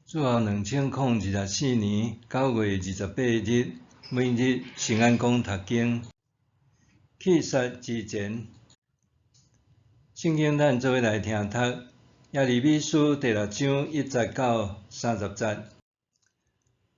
主後2024年9月28日，每日聖安講讀經，去殺之前，聖經咱做伙來聽讀耶利米書第六章1節到30節。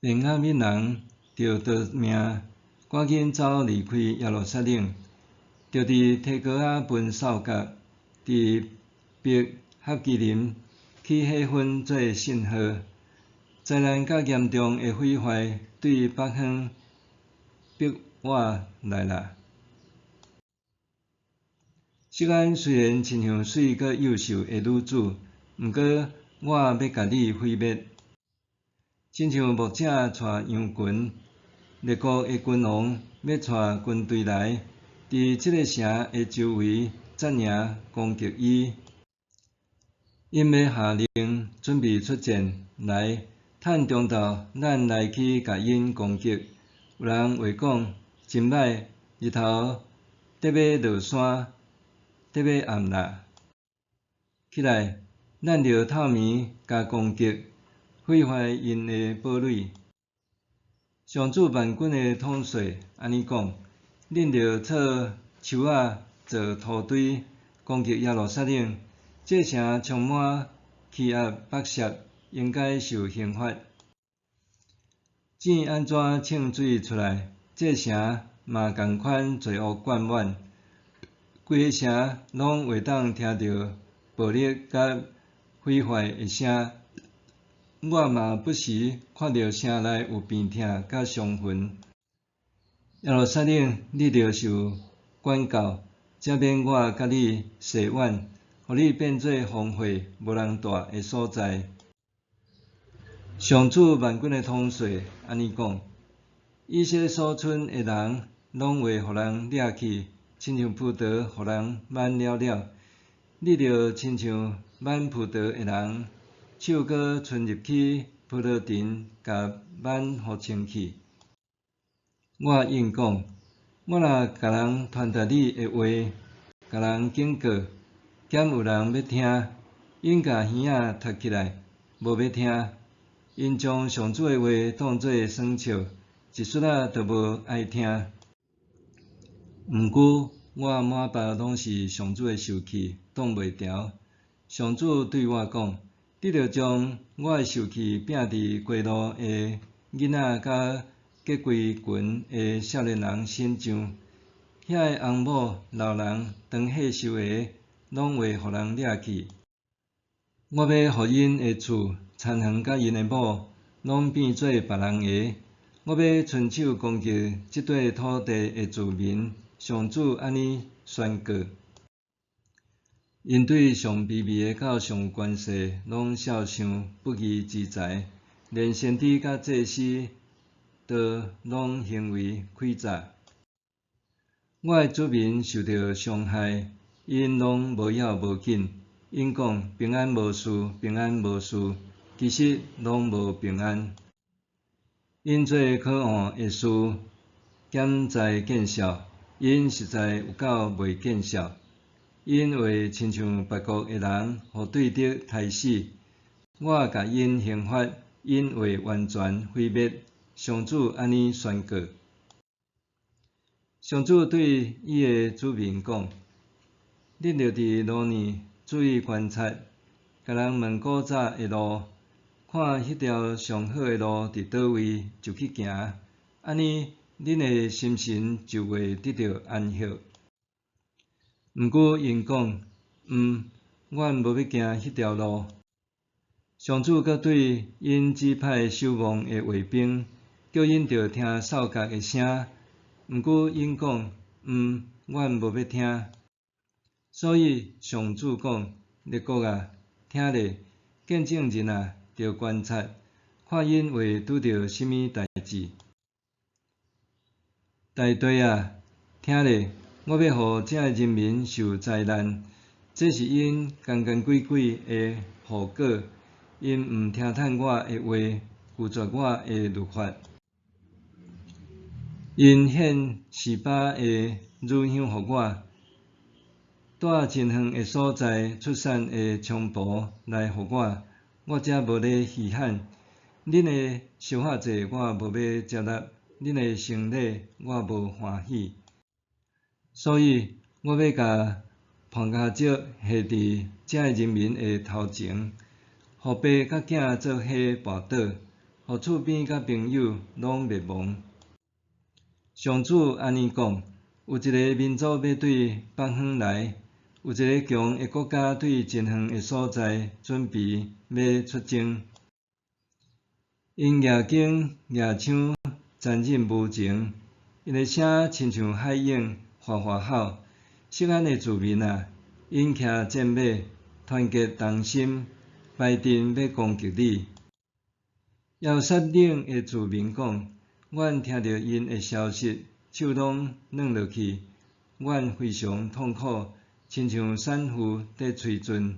便雅憫人著逃命，趕緊走離開耶路撒冷，就佇提哥亞奔掃角，佇伯哈基林起火薰做信號。災難佮嚴重的毀壞對北方逼倚來啦。錫安雖然親像媠閣幼秀的女子，毋過我欲共你毀滅，親像牧者帶羊群，列國的君王欲帶軍隊來，佇這个城的周圍紮營攻擊伊。𪜶欲下令準備出戰，來，趁中晝，咱來去共𪜶攻擊。有人會講：真䆀，日頭得欲落山，得欲暗啦。起來，咱著透暝共攻擊，毀壞𪜶的堡壘。上主萬軍的統帥按呢講：恁著措樹仔做土堆，攻擊耶路撒冷。這城充滿欺壓剝削，應該受刑罰。井按怎衝水出來，這城嘛仝款罪惡灌滿。規个城攏會當聽著暴力佮毀壞的聲。我嘛不時看著城內有病痛佮傷痕。耶路撒冷，你著受管教，才免我佮你誓願，予你變做荒廢無人蹛的所在。上主萬軍的統帥按呢講：以色所剩的人，攏會予人掠去，親像葡萄予人挽了了。你著親像挽葡萄的人，手閣伸入去葡萄藤，共挽予清去。我應講：我若共人傳達你的話，共人警告，敢有人欲聽？𪜶共耳仔塞起來，無欲聽。𪜶將上主的話當做耍笑，一絲仔都無愛聽。毋過我滿腹攏是上主的受氣，擋袂牢。上主對我講：你著將我的受氣摒佇街路的囡仔佮結規群的少年人身上。遐的翁某、老人、當歲數的，攏會予人掠去。我欲予𪜶的厝、田園佮𪜶的某，攏變做別人的。我欲伸手攻擊這塊土地的住民。上主按呢宣告。𪜶對上卑微的到上有權勢，攏數算不義之財，連先知佮祭司都攏行為詭詐。我的子民受著傷害，𪜶攏無要無緊。𪜶講平安無事，平安無事，其實攏無平安。𪜶做可惡的事，敢知見笑？𪜶實在有夠袂見笑。𪜶會親像別國的人，予對敵刣死。我共𪜶刑罰，𪜶會完全毀滅。上主按呢宣告。上主對伊的子民講：恁著佇路呢注意觀察，共人問古早的路，看彼條上好的路佇佗位，就去行。按呢，恁的心神就會得著安息。毋過𪜶講：毋，阮無欲行彼條路。上主閣對𪜶指派守望的衛兵，叫𪜶著聽哨角的聲。毋過𪜶講：毋，阮無欲聽。所以上主講：列國啊，聽咧，見證人啊，著觀察，看𪜶會拄著啥物代誌。大地啊，聽咧，我欲予這个人民受災難，這是𪜶奸奸詭詭的後果，𪜶毋聽趁我的話，拒絕我的律法。𪜶獻示巴的乳香予我，蹛真遠的所在出產的菖蒲來予我，我才無咧稀罕；恁的燒化祭，我無欲接納；恁的牲禮，我無歡喜。所以，我欲共絆跤石下佇遮的人民的頭前，予爸佮囝做伙跋倒，予厝邊佮朋友攏滅亡。上主按呢講：有一个民族欲對北方來，有一个強的國家對真遠的所在準備欲出征。𪜶舉弓舉槍，殘忍無情，𪜶的聲親像海湧，嘩嘩吼。錫安的子民啊，𪜶騎戰馬，團結同心，排陣欲攻擊你。耶路撒冷的子民講：阮聽著𪜶的消息，手攏軟落去，阮非常痛苦，親像產婦佇催陣。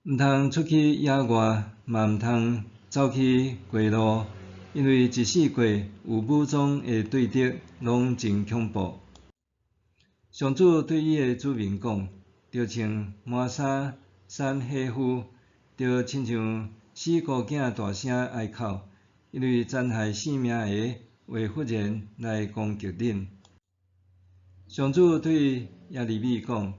毋通出去野外，嘛毋通走去街路，因為一四季有武裝的對敵，攏真恐怖。上主對伊的子民講：就像磨衫搧火夫，就親像死孤囝大聲哀哭，因為殘害性命的會忽然來攻擊恁。上主對耶利米講：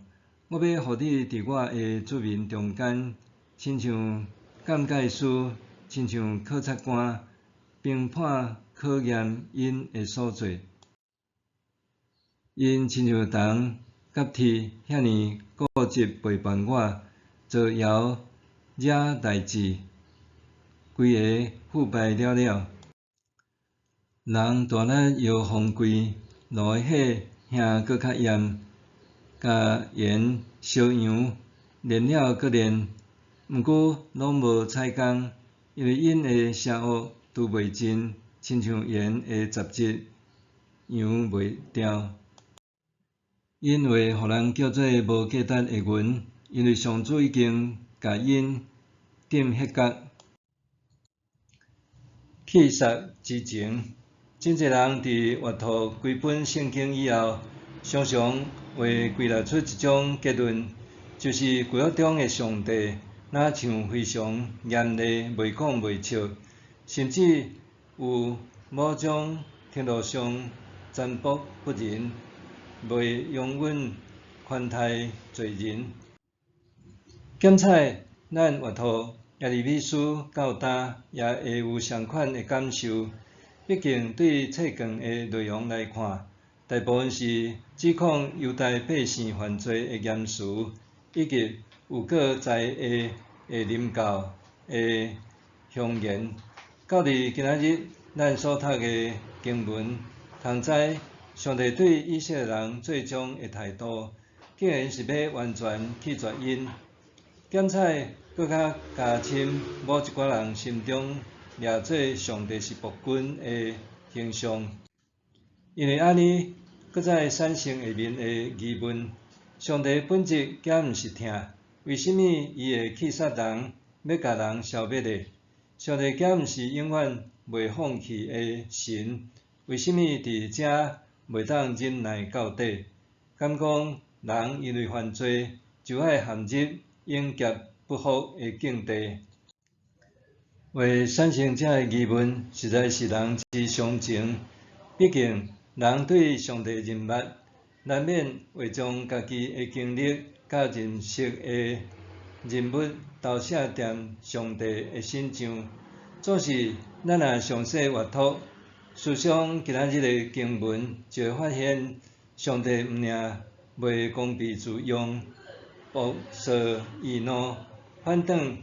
我欲予你佇我的子民中間，親像鑑界師，親像考察官，評判考驗𪜶的所做。𪜶親像銅佮鐵遐爾固執背叛我，造謠惹代誌，規个腐敗了了。人大力搖風櫃，爐的火燃閣較炎，共鹽燒羊，煉了閣煉，毋過攏無彩工，因為𪜶的邪惡除袂盡，親像鹽的雜質，揚袂掉。𪜶話予人叫做無價值的銀，因為上主已經共𪜶釘彼角。棄殺之情，真濟人佇閱讀規本聖經以後，常常會歸納出一種結論，就是舊約中的上帝，若像非常嚴厲、袂講袂笑，甚至有某種程度上殘暴不仁，袂容忍寬待罪人。檢採咱閱讀耶利米書到今，也會有相款的感受。畢竟對冊卷的內容來看，大部分是指控猶大百姓犯罪的言辭，以及有過災禍會臨到的凶言。到佇今仔日咱所讀的經文，通知上帝對以色列人最終的態度，竟然是欲完全棄絕𪜶。檢採閣較加深某一寡人心中掠做上帝是暴君的形象。因為按呢，閣再產生下面的疑問：上帝本質敢毋是疼？為啥物伊會棄殺人，欲共人消滅呢？上帝敢毋是永遠袂放棄的神？為啥物佇遮袂當忍耐到底？敢講人因為犯罪，就愛陷入永劫不復的境地？會產生這个疑問，實在是人之常情。畢竟，人對上帝認捌，難免會將家己的經歷佮認識的人物投射佇上帝的身上。總是，咱若詳細閱讀、思想今仔日的經文，就會發現上帝毋爾袂剛愎自用、暴躁易怒，反轉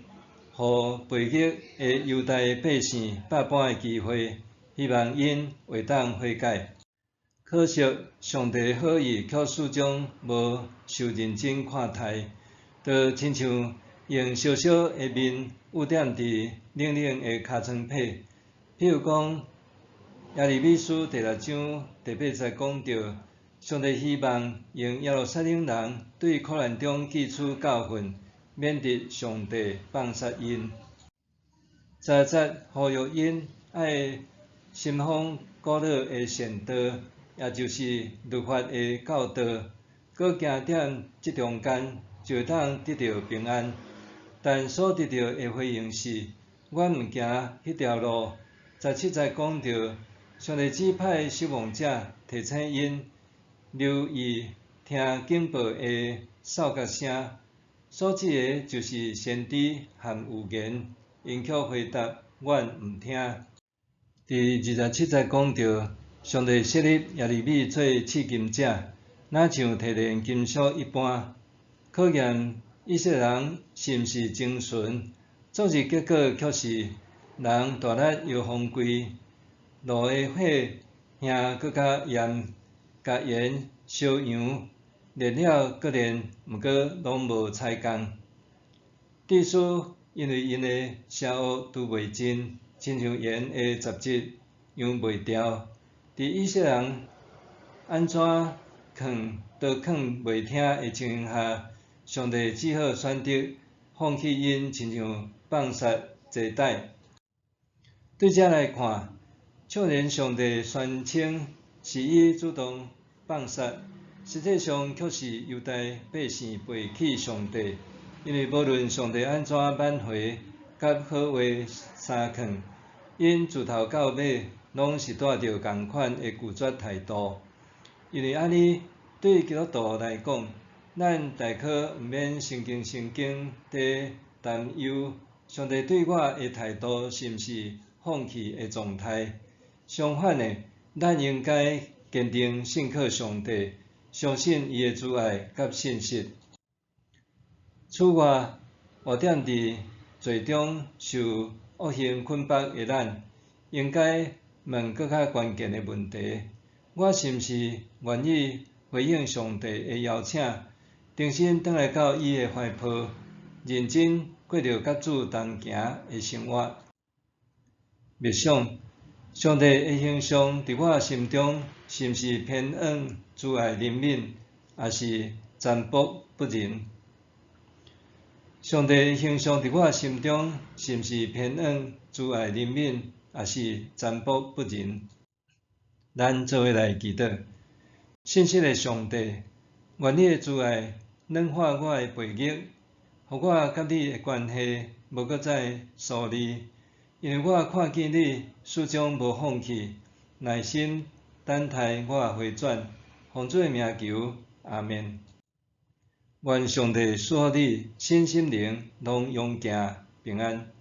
予背逆的猶大百姓百般的機會，希望𪜶會當悔改。可惜，上帝好意卻始終無受認真看待，就親像用燒燒的麵趺踮佇冷冷的尻川佗。譬如講，耶利米書第六章第八節講著，上帝希望用耶路撒冷人對苦難中汲取教訓，免得上帝放殺𪜶。十節呼籲𪜶愛心仿古老的善道，也就是律法的教導，閣行踮這中間，就會當得著平安。但所得著的回應是：阮毋行彼條路。十七節講著，上帝指派守望者提醒𪜶留意聽警報的哨角聲，所指的就是先知和預言。𪜶卻回答：阮毋聽。佇二十七節講著，上帝設立耶利米做試金者，若像提煉金屬一般，考驗以色列人是毋是精純。總是結果卻是人大力搖風櫃，爐的火燃閣較炎，共鹽燒溶，煉了閣煉，毋過攏無彩工。致使因為𪜶的邪惡除袂盡，親像鹽的雜質溶袂掉。佇以色列人按怎勸都勸袂聽的情形下，上帝只好選擇放棄𪜶，親像放殺坐帶。對這來看，縱然上帝宣稱是伊主動放殺，實際上卻是猶大百姓背棄上帝，因為無論上帝按怎挽回佮好話相勸，𪜶自頭到尾攏是帶著仝款的拒絕態度。因為按呢，對基督徒來講，咱大可毋免神經神經佇擔憂上帝對我的態度是毋是放棄的狀態。相反的，咱應該堅定信靠上帝，相信伊的慈愛佮信實。此外，活踮佇罪中受惡行捆綁的咱，應該問閣較關鍵的問題：我是毋是願意回應上帝的邀請，重新轉來到伊的懷抱，認真過著佮主同行的生活？默想，上帝的形象佇我心中是毋是偏向慈愛憐憫，抑是殘暴不仁？上帝的形象佇我心中是毋是偏向慈愛憐憫，抑是殘暴不仁？咱做伙來祈禱，信實的上帝，願你的慈愛軟化我的背逆，予我佮你的關係無閣再疏離，因為我看見你始終無放棄，耐心等待我回轉。奉主的名求，阿們。願上帝賜福你，身心靈攏勇健平安。